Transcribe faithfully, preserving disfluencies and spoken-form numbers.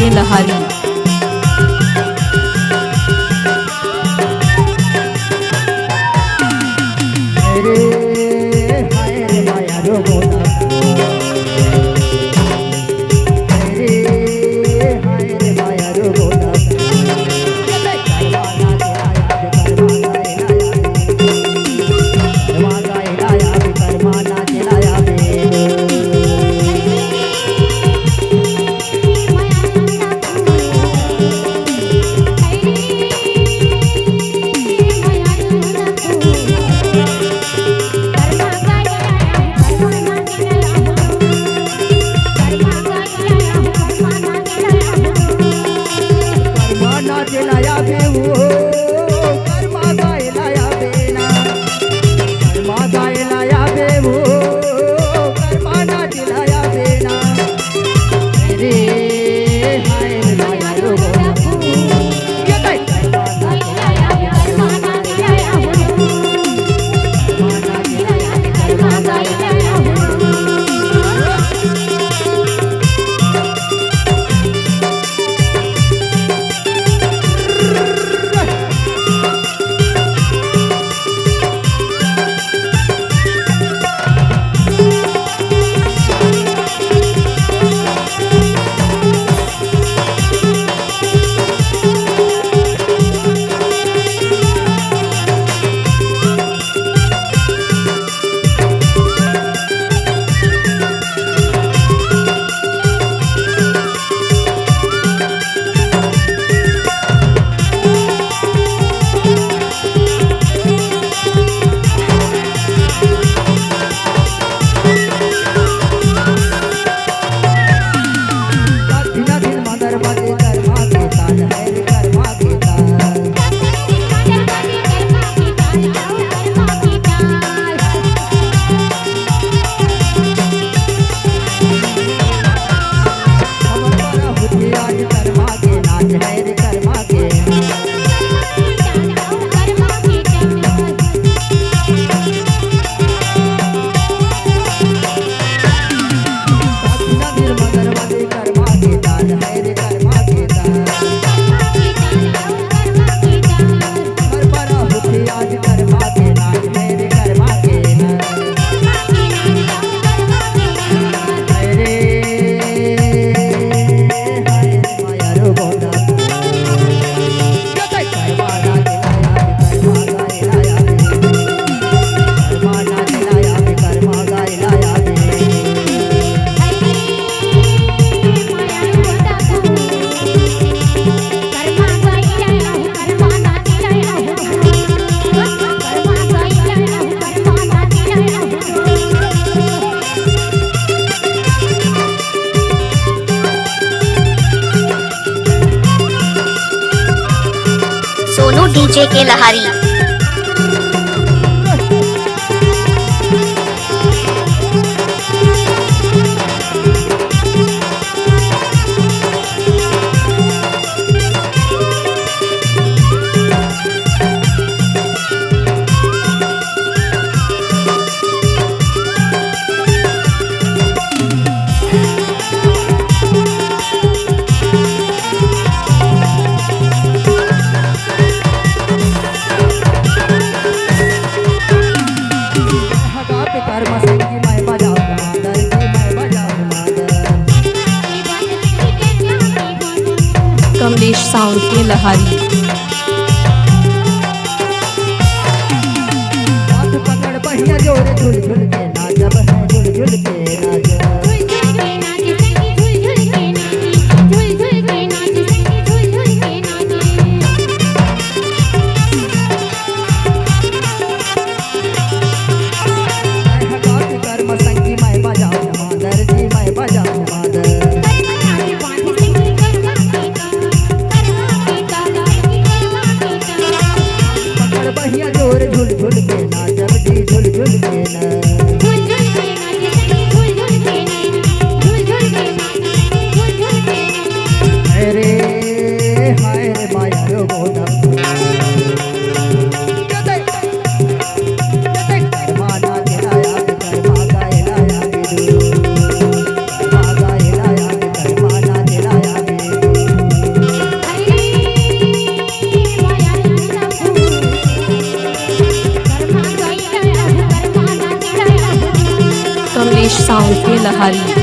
के लहारी। अरे हाय रे माया रो गोदा। अरे हाय रे माया रो गोदा। सोनू डीजे के लहारी। कमलेश साउंड के लहारी। हाथ पकड़ बहिया जोर झुल झुल के नाचब है, झुल झुल के नाचब। मैं हटात कर्म संगी मैं बजाऊं मादर जी, मैं बजाऊं मादर। पकड़ बहिया जोर झुल झुल के नाचब जी, झुल झुल के ना। अरे हाय रे माया रो गोदा। हरी।